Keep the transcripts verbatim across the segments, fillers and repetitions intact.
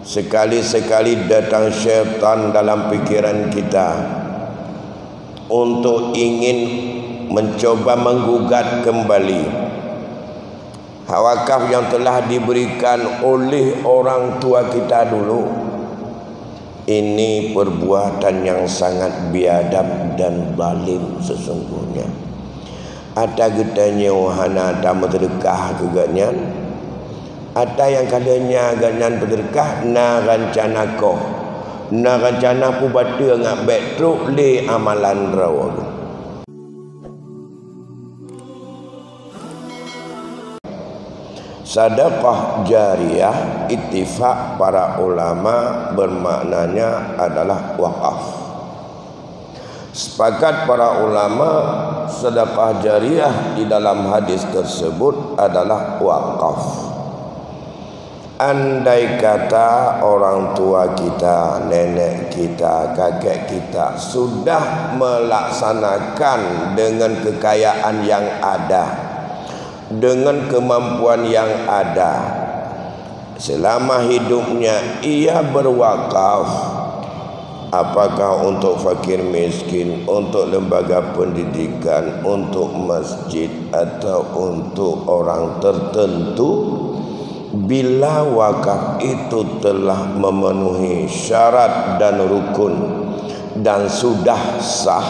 Sekali-sekali datang syaitan dalam pikiran kita untuk ingin mencoba menggugat kembali hak wakaf yang telah diberikan oleh orang tua kita dulu. Ini perbuatan yang sangat biadab dan zalim sesungguhnya. Ata geutanyoe hana tameuseudeukah keu gobnyan? Ata nyang ka lheueh nyan gobnyan peuseudeukah na rancana koh, na rancana pubateue ngat bék trok lé amalan droe. Sedekah jariyah, ittifak para ulama, bermaknanya adalah wakaf. Sepakat para ulama, sedekah jariyah di dalam hadis tersebut adalah wakaf. Andai kata orang tua kita, nenek kita, kakek kita sudah melaksanakan dengan kekayaan yang ada, dengan kemampuan yang ada, selama hidupnya ia berwakaf, apakah untuk fakir miskin, untuk lembaga pendidikan, untuk masjid, atau untuk orang tertentu, bila wakaf itu telah memenuhi syarat dan rukun dan sudah sah,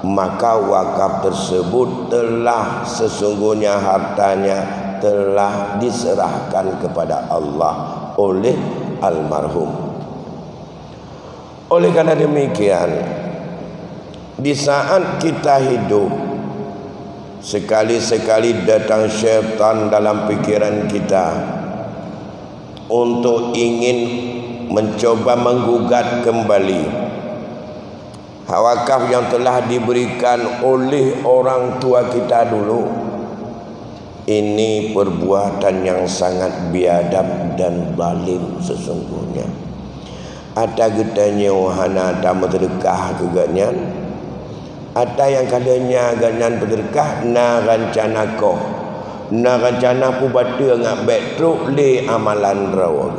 maka wakaf tersebut telah sesungguhnya hartanya telah diserahkan kepada Allah oleh almarhum. Oleh karena demikian, di saat kita hidup, sekali-sekali datang syaitan dalam pikiran kita untuk ingin mencoba menggugat kembali hak wakaf yang telah diberikan oleh orang tua kita dulu. Ini perbuatan yang sangat biadab dan zalim sesungguhnya. Ata geutanyoe hana tameuseudeukah keu gobnyan? Ata nyang ka lheueh nyan gobnyan peuseudeukah na rancana koh, na rancana pubateue ngat bék trok lé amalan droe.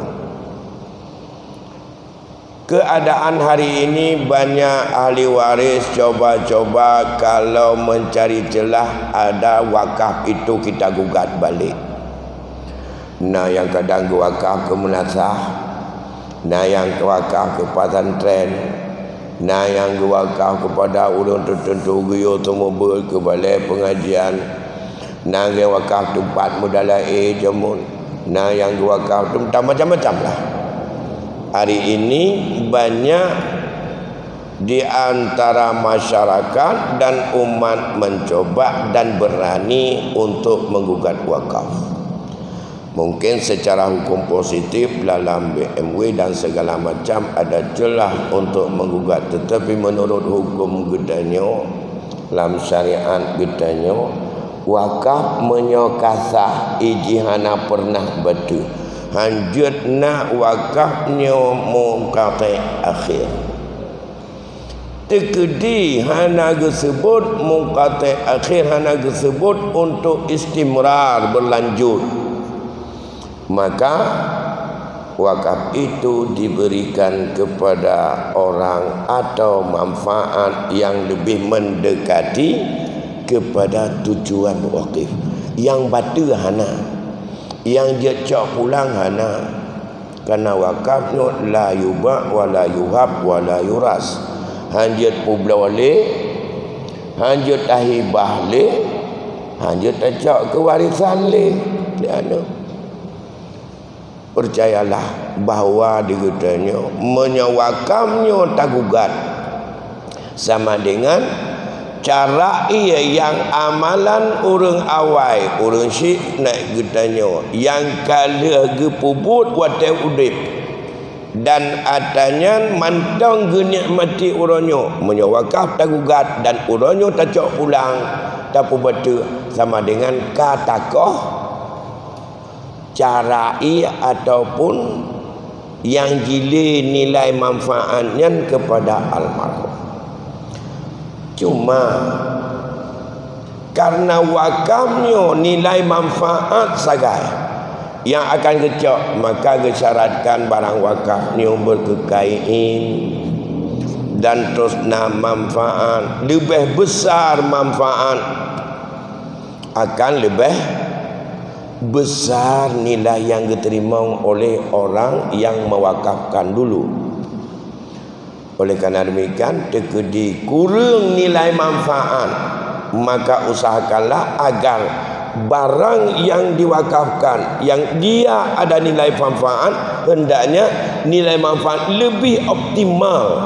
Keadaan hari ini banyak ahli waris coba-coba kalau mencari celah ada wakaf itu kita gugat balik. Na nyang kadang geuwakaf keu meunasah, na nyang geuwakaf keu pesantren, na nyang geuwakaf keupada ureuëng teuteuntu geuyue seumeubeuet keu balée peungajian, na nyang geuwakaf teumpat meudalaé jameun, na nyang geuwakaf teumpat macam-macam lah. Hari ini banyak di antara masyarakat dan umat mencoba dan berani untuk menggugat wakaf. Mungkin secara hukum positif dalam B M W dan segala macam ada celah untuk menggugat, tetapi menurut hukum geutanyoe, lam syariat geutanyoe, wakaf meunyoe ka sah, iji hana pernah beutôi. Hanjeuet na wakaf nyoe munqati' akhir. Teukeudi hana geuseubut munqati' akhir, hana geuseubut untuk istimrar, berlanjut, maka wakaf itu diberikan kepada orang atau manfaat yang lebih mendekati kepada tujuan wakaf. Nyang bateue hana, nyang jeuet cok pulang hana. Karena wakaf nyoe la yuba' wa la yuhab wa la yuras. Hanjeuet peubloe lé, hanjeuet tahibah lé, hanjeuet tacok keu warisan lé. Di aneuk. Percayalah bahwa di geutanyoe, meunyoe wakaf nyoe tagugat, sama dengan cara ié nyang amalan ureuëng awai, ureuëng syik nyak geutanyoe nyang ka lheueh geupeubuet watée udeb, dan ata nyan mantong geunikmati uroe nyoe. Meunyoe wakaf tagugat dan uroe nyoe tacok pulang, tapeubateue, sama dengan ka takoh cara ié ataupun nyang jilé nilai manfaat nyan kepada almarhum. Cuma karena wakaf nyoe nilai manfaat sagai, Nyang akan geucok, maka geusyaratkan barang wakaf nyoe beukeukain dan terus na manfaat, leubeh besar manfaat, akan leubeh besar nilai nyang geuteurimong oleh orang nyang mewakafkan dulu. Oleh karena demikian, teukeudi kureueng nilai manfaat, maka usahakanlah agar barang nyang diwakafkan, nyang dia ada nilai manfaat, hendaknya nilai manfaat lebih optimal.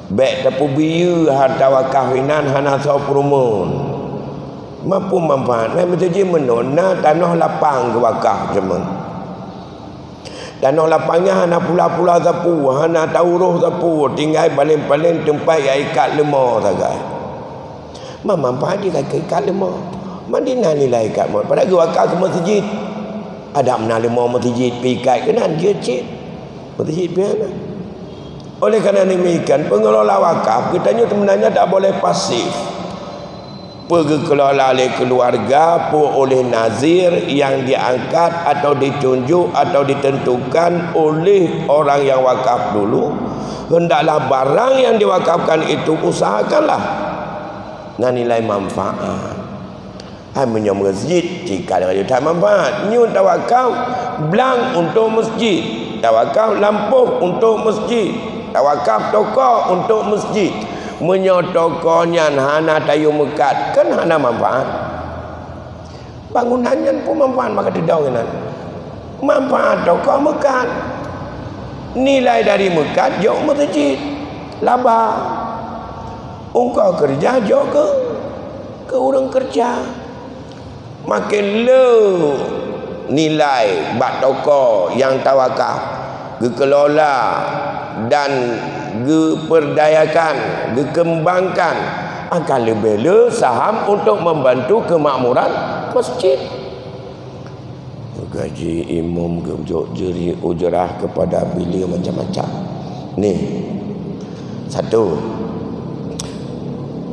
Bék tapeubiyeu harta wakaf inan hana soe peurumoh. Mapeue manfaat? Nah, beutôi jih meunoe, na tanoh lapang geuwakaf teuma. Tanoh lapang nyan hana pula-pula sapeue, hana taurôh sapeue, tinggai paléng-paléng teumpat jak ikat leumo sagai. Ma manfaat jih ka ikat leumo. Ma di na nilai ikat leumo. Padahai geuwakaf keu meuseujid. Adak meunan leumo meuseujid pih ikat keunan jeuet cit. Meuseujid pih hana. Oleh karena demikian, pengelola wakaf geutanyoe sebenarnya tak boleh pasif. Peue geukelola lé keuluwarga, peue oleh nazir nyang diangkat atau ditunjuk atau ditentukan oleh orang nyang wakaf dulu, hendaklah barang nyang diwakafkan itu usahakanlah na nilai manfaat. Hai meunyoe meuseujid, tika lagée that manfaat. Nyoe tawakaf blang untuk meuseujid, tawakaf lampôh untuk meuseujid, tawakaf toko untuk meuseujid. Meunyoe toko nyan hana tayue meukat, kan hana manfaat. Bangunan nyan peue manfaat maka teudong inan? Manfaat toko meukat. Nilai dari meukat jok meuseujid. Laba. Ungkoh keureuja jok keu, keu ureuëng keureuja. Makin le nilai bak toko nyang tawakaf, geukelola dan geupeurdayakan, geukeumbangkan, akan leubeh le saham untuk membantu kemakmuran masjid. Gaji imum geujok jeuri ujrah kepada bile macam-macam. Nih, satu.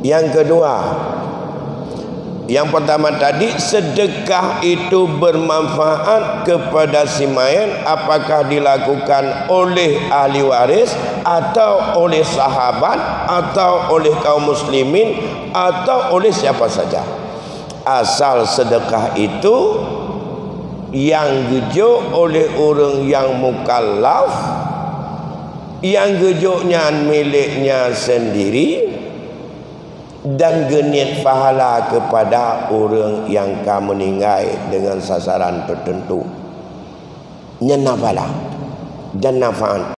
Yang kedua, yang pertama tadi, sedekah itu bermanfaat kepada si mayat apakah dilakukan oleh ahli waris atau oleh sahabat atau oleh kaum muslimin atau oleh siapa saja. Asal sedekah itu nyang geujok oleh ureuëng nyang mukallaf, nyang geujok nyan miléknya sendiri, dan geuniet pahala kepada ureuëng nyang ka meuninggai dengan sasaran tertentu. Nyan na pahala dan na manfaat.